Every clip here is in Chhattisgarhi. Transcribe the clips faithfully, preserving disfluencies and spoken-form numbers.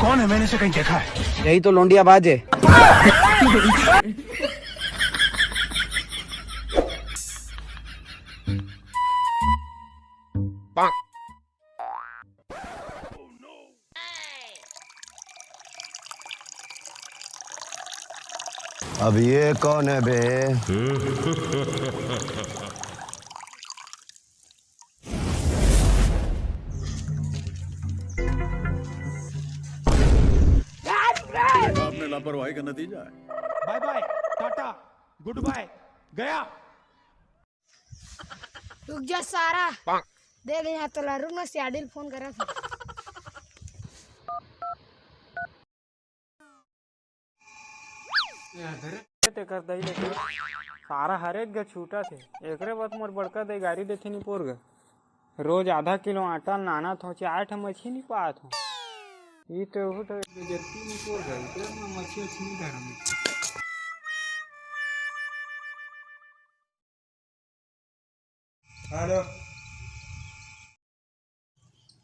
कौन है? मैंने इसे कहीं देखा है। यही तो लोंडिया बाज है। अब ये कौन है बे? आपने लापरवाही का नतीजा है। बाय बाय, टाटा, गुड बाय, गया। रुक जा सारा, देख यहाँ तोला, रुक ना, सियाडिल फोन करत हूँ। तेकर दई ले सारा हरेक ग छूटत हे। एकरे बर मोर बड़का दई गारी देथे निपोर ग। रोज आधा किलो आटा लानत हों, चार ठा मछली नी पात हों। ई तो एहू तो बेइज्जती निपोर ग, एकरे में मछली उछली धरम। हेलो।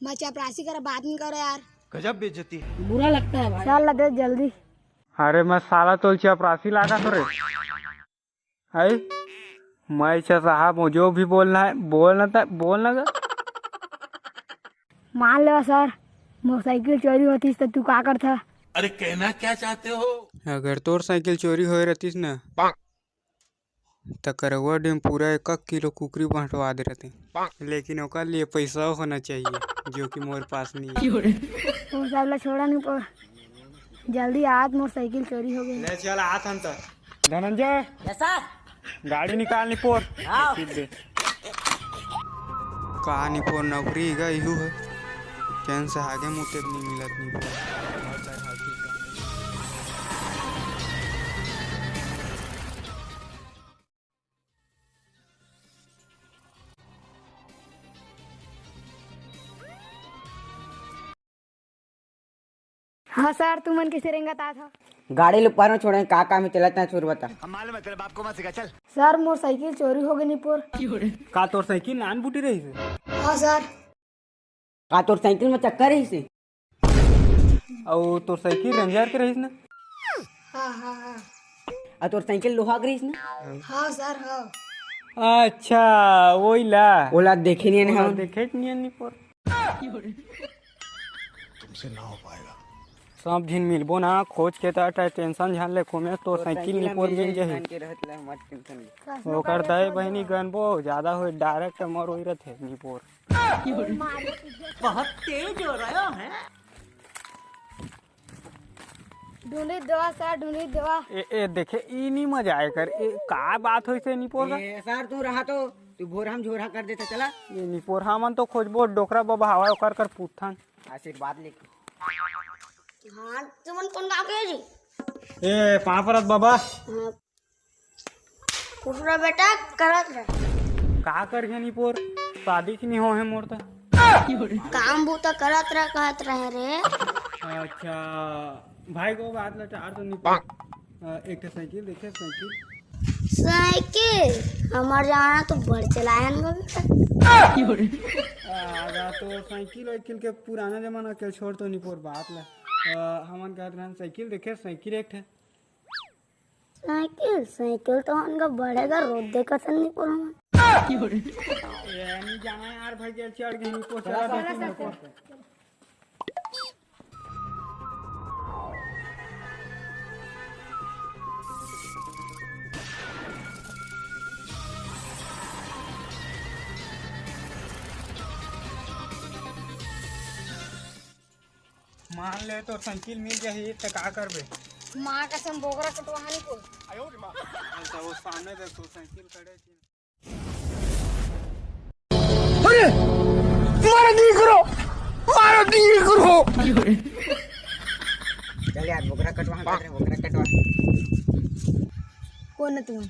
मैं चपरासी करा बात नहीं करो यार। गजब बेइज्जती है। बुरा लगता है भाई। चल ला दे जल्दी। अरे मैं साला तोल चपरासी लागत हों रे। है? मैं अच्छा साहब हूँ, जो भी बोलना है बोलना था, बोलना था। मान लो सर, मोटरसाइकिल चोरी होतीस तो तू का करथा? अरे कहना क्या चाहते हो? अगर तोर साइकिल चोरी होए रहतीस ना, त करौआ डीम पूरा एक एक किलो कुकरी बंटवा दे रहते, लेकिन ओकर लिए पैसा होना चाहिए, जो कि मोर पास नहीं है। वो सब ला छोड़ा नहीं पर जल्दी आत, मोर साइकिल चोरी हो गई। ले चल, आत हन त। Dhananjay, yes sir. गाड़ी निकाल निपोर। हाँ। सीट दे। का निपोर नौकरी गा इहू है? केन से आगे मुते नहीं मिलत निपोर। हाँ सर, तुमन कैसे रेंगत आत हो? गाड़ी ल ऊपर में छोड़े, का काम है, चलत ना छोड़ बता। हम मालूम है, तेरे बाप को मत सिखा, चल। सर, मोर साइकिल चोरी हो गई निपोर। का तोर साइकिल नान बूटी रही से? हाँ सर। का तोर साइकिल में चक्का रही से? अउ तोर साइकिल रेंजर के रहिस ना? हाँ, हाँ, हाँ। अउ तोर साइकिल लोहा के रहिस ना? हाँ सर, हाँ। अच्छा, वही ला। ओला देखे नहीं ओला हम। देखे नहीं निपोर। तुमसे ना हो पाएगा। सब झिन मिलबो ना, खोज के त टेंशन झन ले, कोमे तोर साइकिल निपोर मिल जाही। ओकर दाई बहिनी गनबो, ज्यादा होए, डायरेक्ट मर होई रथे निपोर। बहुत तेज हो रहा है। ढूंढी देवा सर, ढूंढी देवा। ए, ए, देखे, ई नी मजा आए कर। ए, का बात होइसे निपोर का? ए, सर, तू रहा तो, तू भोरहम झोरा कर देता, चला। ये निपोर, हमन तो खोजबो, डोकरा बाबा हवा ओकर कर पूछथन। आशीर्वाद लेके। हाँ, तुमन कौन गाँव के जी? ए, पाँव परत बाबा। हाँ। खुश रह बेटा, करत रह। का करही निपोर? शादी के नहीं हो है मोर त। काम बूता करत रह, कहत रहे रे। अच्छा, भाई को बात ला चार तो निपोर। अ, एक ठे साइकिल देखे, साइकिल। साइकिल? हमार जाना तो बड़ चलायन गो बेटा। आ, तो साइकिल वाइकिल के पुराना जमाना के छोड़ तो निपोर बात ला। अ, हमन कहत रहन साइकिल देखे, साइकिल एक ठे। साइकिल, साइकिल तो हमन का बढ़ेगा, रोज देखत हन निपोर हमन। ये नहीं जाना यार, भाई, चढ़ के निपोर चला दे। मान ले तोर साइकिल मिल जाही त का करबे? माँ कसम बोकरा कटवानी को। अच्छा, वो सामने देख, तोर साइकिल खड़े थी। अरे! मारो दी करो! मारो दी करो! चल यार, बोकरा कटवा, बोकरा कटवा। कौन है तुम?